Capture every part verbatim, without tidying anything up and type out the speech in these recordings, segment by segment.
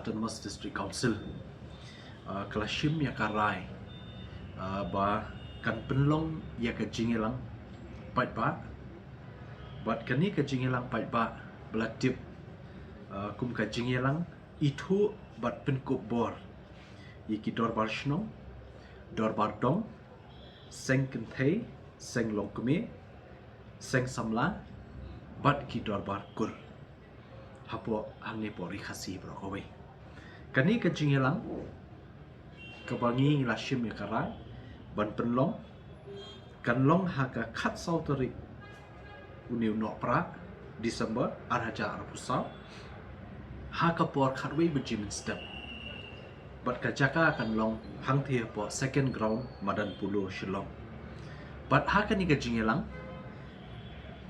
Autonomous District Council, uh, ka la shim ïa ka rai, uh, ba kan pynlong ïa ka jingïalang paidbah. Bad kane ka jingïalang paidbah ba la tip, uh, kum ka jingïalang ithuh bad pynkup bor ïa ki dorbar shnong, dorbar dong, seng kynthei, seng longkmie, seng samla, bad ki dorbar kur hapoh hangne poh Ri Khasi baroh kawei. Kane ka jingïalang kaba ngi ngi la shim ïa ka rai ban pynlong kan long ha ka khatsaw tarik une u Nohprah December ar hajar arphew saw ha ka por khatwei baje mynstep. Bad ka jaka kan long hangthie hapoh Second Ground Madan Polo Shillong. Bad ha kane ka jingïalang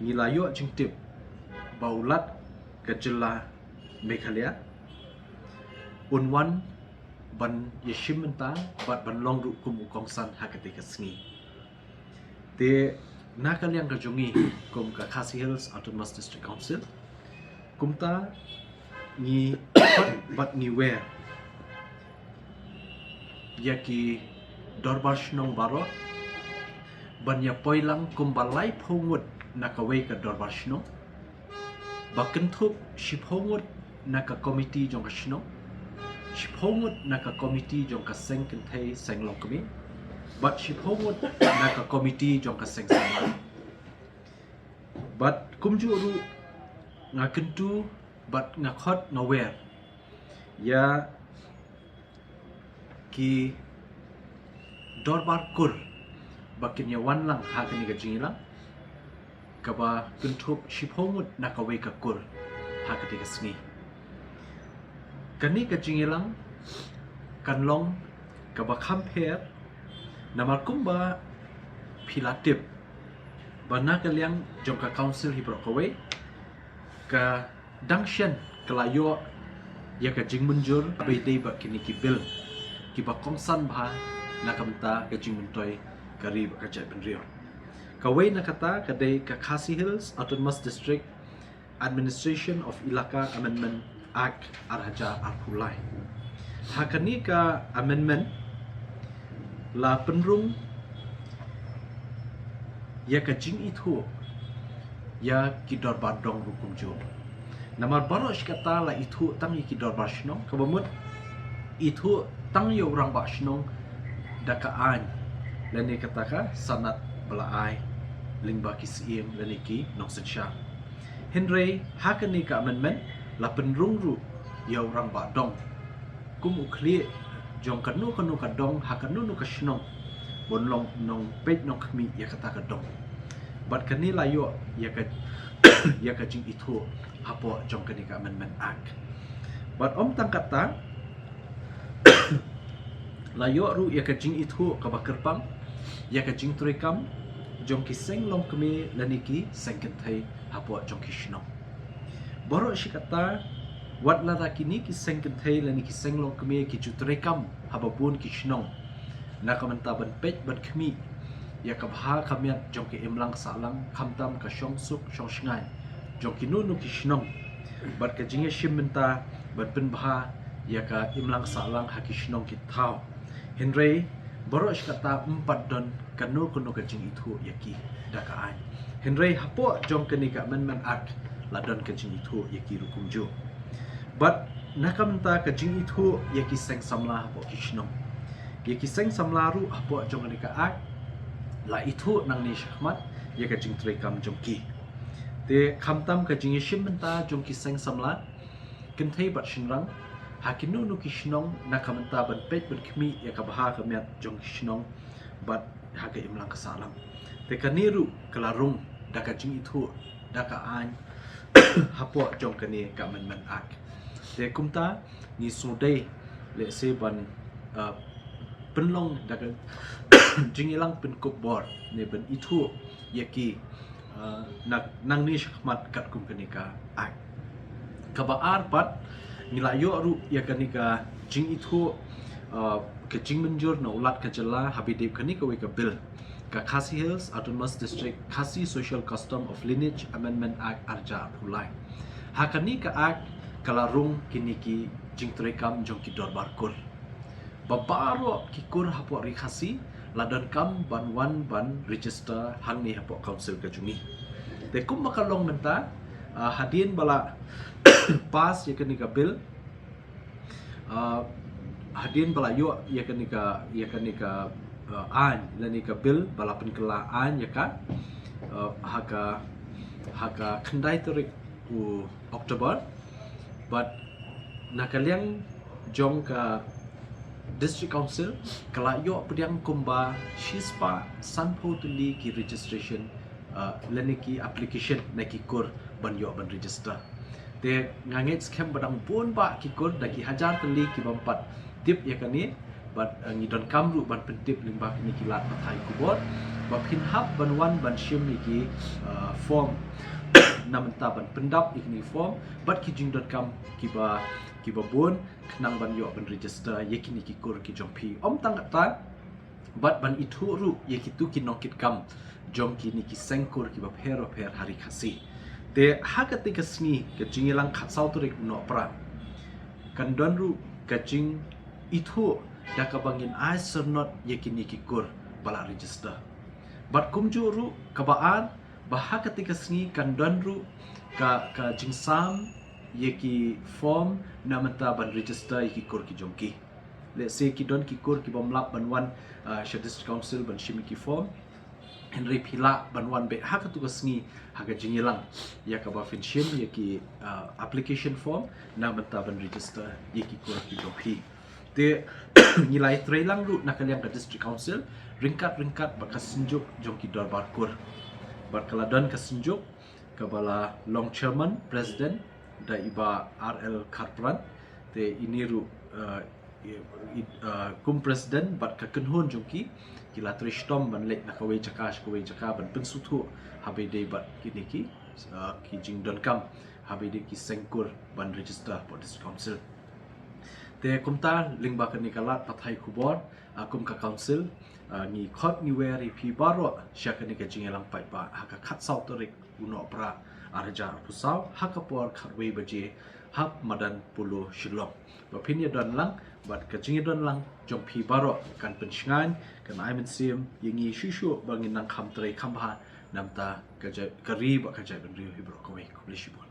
ngi la ïoh jingtip ba u Lat ka jylla Meghalaya un wan ban ïashim bynta bad ban long ruh kum u kongsan ha katei ka sngi. Te na ka liang ka jong ngi kum ka Khasi Hills Autonomous District Council, kumta ngi khot bad ngi wer ïa ki dorbar shnong baroh ban ïa poi lang kumba laiphew ngut na kawei ka dorbar shnong, ba kynthup shiphew ngut na ka komiti jong ka shnong, shiphew ngut na ka komiti jong ka seng kynthei seng longkmie, bad shiphew ngut na ka komiti jong ka seng samla. Bad kumjuh ruh nga kyntu bad nga khot nga wer ïa ki dorbar kur ba kin ïa wan lang ha kane ka jingïalang, kaba kynthup shiphew ngut na kawei ka kur ha katei ka sngi. Kane ka jingïalang kan long kaba kham pher, namar kumba phi la tip ba na ka liang jong ka council hi baroh kawei ka dang shen ka la ïoh ïa ka jingmynjur ba ïadei bad kine ki bill kiba kongsan bha na ka bynta ka jingmyntoi ka ri bad ka jaitbynriew. Kawei na kata ka dei ka Khasi Hills Autonomous District Administration of Elaka Amendment Act ar hajar arphew lai. Ha kane ka amendment la pynrung ïa ka jingithuh ïa ki dorbar dong ruh kumjuh. Namar baroh shi katta la ithuh tang ïa ki dorbar shnong, kaba mut ithuh tang ïa u rangbah shnong da ka aiñ lane kata ka sanad ba la ai lyngba ki syiem lane ki nongsynshar. Hynrei ha kane ka amendment la pynrung ruh ïa u rangbah dong kum u khlieh jong kano kano ka dong ha kano kano ka shnong ban long nongpeit nongkhmih ïa kata ka dong. Bad kane la ïoh ïa ka ïa ka jingithuh hapoh jong kane ka Amendment Act. Bad ym tang kata, la ïoh ruh ïa ka jingithuh kaba kyrpang ïa ka jingtrei kam jong ki seng longkmie lane ki seng kynthei hapoh jong ki shnong. Baroh shi katta, wat lada kine ki seng kynthei lane ki seng longkmie ki ju trei kam haba bun ki shnong na ka bynta ban peit ban khmih ïa ka bha ka miat jong ka imlang sahlang, khamtam ka shongsuk shongshngaiñ jong kino kino ki shnong bad ka jingïashim bynta ban pynbha ïa ka imlang sahlang ha ki shnong ki thaw. Hynrei baroh shi katta ym pat don kano kano ka jingithuh ïa ki da ka aiñ. Hynrei hapoh jong kane ka Amendment Act la don ka jingithuh ïa ki ruh kumjuh. Bad na ka bynta ka jingithuh ïa ki seng samla hapoh ki shnong, ïa ki seng samla ruh hapoh jong kane ka Act la ithuh nangne shakhmat ïa ka jingtrei kam jong ki. Te khamtam ka jingïashim bynta jong ki seng samla kynthei bad shynrang ha kino kino ki shnong na ka bynta ban peit ban khmih ïa ka bha ka miat jong ki shnong bad ha ka imlang ka sahlang. Te kane ruh ka la rung da ka jingithuh da ka aiñ hapoh jong kane ka Amendment Act. Te kumta ngi sngewdei lehse ban, uh, pynlong da ka jingïalang pynkup bor ne ban ithuh ïa ki, uh, na, nangne shakhmat katkum kane ka Act. Kaba ar pat, ngi la ïoh ruh ïa kane ka jingithuh, uh, ka jingmynjur na u Lat ka jylla haba ïadei kane kawei ka bill, ka Khasi Hills Autonomous District Khasi Social Custom of Lineage Amendment Act ar hajar arphew lai. Ha kane ka Act ka la rung kine ki jingtrei kam jong ki dorbar kur. Ba baroh ki kur hapoh Ri Khasi la donkam ban wan ban register hangne hapoh council ka jong ngi. Te kumba ka long mynta, ah, hadien ba la pass ïa kane ka bill, ah, hadien ba la ïoh ïa kane ka, ïa kane ka, ah, aiñ, lane ka bill ba la pynkylla aiñ ïa ka, ah, ha ka, ha ka khyndai tarik u October. Bad na ka liang jong ka District Council ka la ïoh pdiang kumba shispah sanphew tylli ki registration, ah, lane ki application na ki kur ban ïoh ban register. Te nga ngeit skhem ba dang bun bah ki kur, da ki hajar tylli ki bym pat tip ïa kane. Bad, ah, ngi donkam ruh ban pyntip lyngba kine ki lad pathai khubor ba phin hap ban wan ban shim ïa ki, ah, form. Na mynta ban pyndap ïa kine ki form bad ki jingdonkam kiba, kiba bun khnang ban ïoh ban register ïa kine ki kur ki jong phi. Ym tang katta, bad ban ithuh ruh ïa kitu ki nongkitkam jong kine ki seng kur kiba pher ba pher ha Ri Khasi. Te ha kata ka sngi, ka jingïalang khatsaw tarik u Nohprah, kan don ruh ka jingithuh da kaba ngin ai syrnod ïa kine ki kur ba la register. Bad kumjuh ruh kaba ar, ba ha kata ka sngi kan don ruh ka, ka jingsam ïa ki form na mynta ban register ïa ki kur ki jong ki. Let's say ki don ki kur ki bym lah ban wan, ah, sha District Council ban shim ïa ki form, hynrei phi lah ban wan beit ha katu ka sngi ha ka jingïalang ïa kaba phin shim ïa ki, ah, application form na mynta ban register ïa ki kur ki jong phi. Te ngi la ïatrei lang ruh na ka liang ka District Council ryngkat ryngkat bad ka synjuk jong ki dorbar kur. Bad ka la don ka synjuk kaba la long chairman, president da i Bah R L Kharpran. Te ine ruh, eh, i, i, eh, kum president bad ka kynhun jong ki, ki la trei shitom ban leit na kawei jaka sha kawei jaka ban pynsngewthuh ha ba ïadei bad kine ki, eh, ki jingdonkam ha ba ïadei ki seng kur ban register hapoh District Council. Te kumta lyngba kane ka lad pathai khubor, ah, kum ka council, ah, ngi khot ngi wer ïa phi baroh sha kane ka jingïalang paidbah ha ka khatsaw tarik u Nohprah arhajar arphewsaw ha ka por khatwei baje hap madan Polo Shillong. Ba phin ïadon lang bad ka jingïadon lang jong phi baroh kan pynshngaiñ, kan ai mynsiem ïa ngi shuh shuh ba ngin nang kham trei kham bha na bynta ka jait, ka ri bad ka jaitbynriew hi baroh kawei. Khublei shibun.